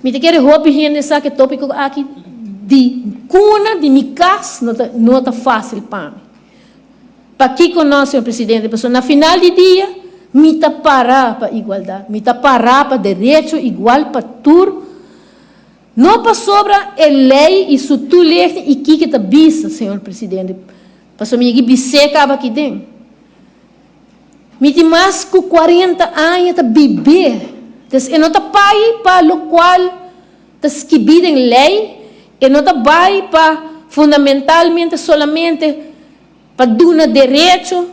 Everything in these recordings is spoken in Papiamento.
Mi ta kere hopi hende sa ku e tópiko aki di kuna di mi kas no ta no ta fásil pa mi. Pakiko no, señor presidente? Pasobra na final di dia mi ta para pa igualdat, mi ta para pa derecho igual pa tur, no pasobra e lei i su toelichting i kiko ta bisa, señor presidente, pasobra mi yegi bis'é kaba aki den. Mi tin mas ku kuarenta aña ta bib'é. Des e no ta bai pa lokual ta skibí den lei, e no ta bai pa fundamentalmente solamente pa duna derecho,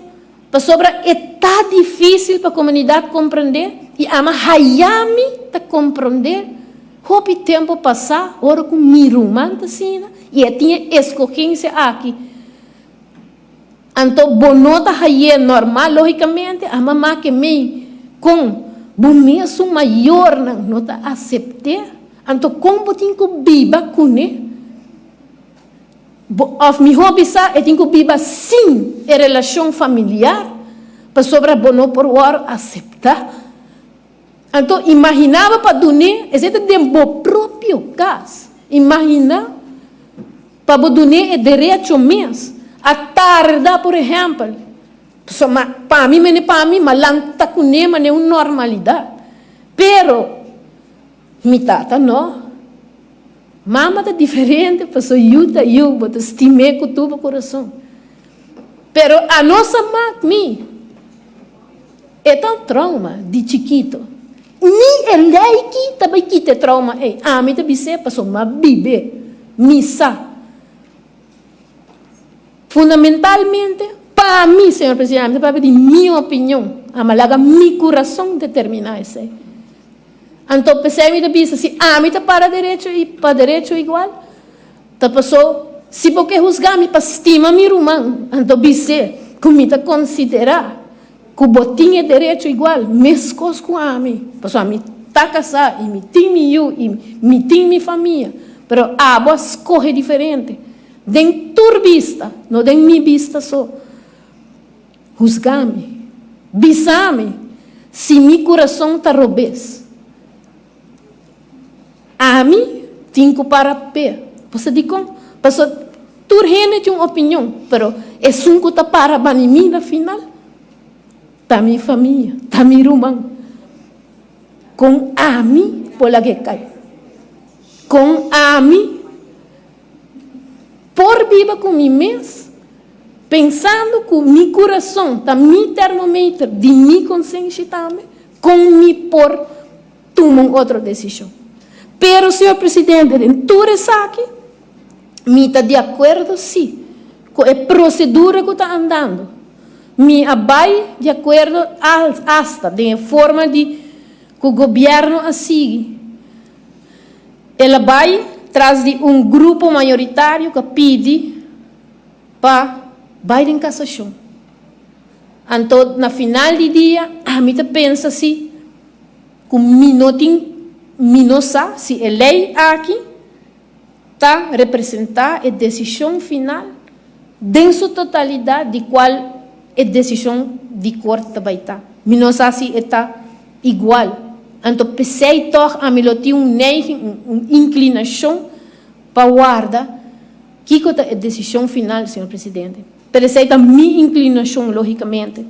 pasobra e ta difísil pa komunidat komprendé i ama hayá mi ta komprendé hopi tempu pasá ora ku mi ruman ta asina i e tin e eskogensia aki. Anto bo no ta haye normal logicamente, a mama ke mei con bo mesun mayornan no ta acepte, anto con bo tin cu biba cune? Bo of miho bisa e tin cu biba sin e relacion familiar pasobra bo no por wor acepta. Anto imagina bo pa dune, esey ta den bo propio cas, imagina. Pa bo dun'é e derecho mes. A tarda, por ehèmpel. Pasobra ma pa mi mene pa mi, ma lanta kuné manera un normalidat. Pero mi tata no. Mama ta diferente pasobra yu ta yu, bo ta stim'é ku tur bo kurason. Pero anos a mak mi. E ta un trauma di chikito. Ni e lei ki ta bai kita e trauma ei. Ami ta bis'é pasobra mi a bib'é. Mi sa. Fundamentalmente, pa mi, señor presidente, ami ta papia di mi opinion. Ami a laga mi kurason determiná esei. Anto p'esei mi ta bisa, si ami ta para derecho i pa derecho igual, ta paso si bo ke husga mi pa stima mi ruman, anto bis'é ku mi ta konsiderá Ku bo tin e derecho igual, meskos ku ami, pasobra mi ta kasá i mi tin mi yu i mi tin mi famia, pero abo a skohe diferente, den tur bista, no den mi bista so. Husga mi, bisa mi si mi kurason ta robes. Ami tin ku para p'e. Bo sa dikon? Pasobra tur hende tin un opinion, pero esun ku ta para bani mi na final ta mi famia, ta mi ruman. Kon ami por lag'é kai? Kon ami por biba ku mi mes pensando ku mi kurason ta mi termometer di mi konsenshi tambe? Kon mi por tuma un otro desishon. Pero, señor presidente, den tur esaki mi ta di akuerdo si ku e prosedura ku ta andando. Mi a bai di akuerdo asta den e forma di ku gobièrnu a sigui. El a bai tras di un grupo mayoritario ku a pidi pa bai den kasashon. Anto na final di dia ami ta pensa si ku mi no tin mi no sa si e lei aki ta representá e desishon final den su totalidat di kual e desishon di kort ta bai ta. Mi no sa si e ta igual. Anto p'esei tòg ami lo tin un neiging, un inklinashon pa warda kiko ta e desishon final, señor presidente. Pero esei ta mi inklinashon lógikamente.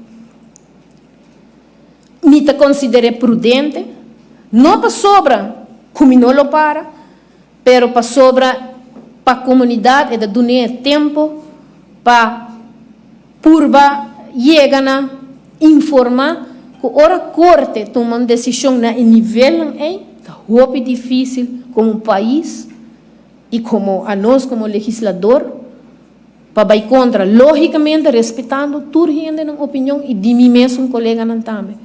Mi ta konsider'é prudente, no pasobra ku mi no lo para, pero pasobra pa komunidat e ta dun'é e tempu pa purba yega na informá ku ora korte tuma un desishon na e nivelnan ei, ta hopi difísil komo pais i komo anos komo legislador Pa bai kontra, lógikamente respetando tur hende nan opinion i di mi mesun koleganan tambe.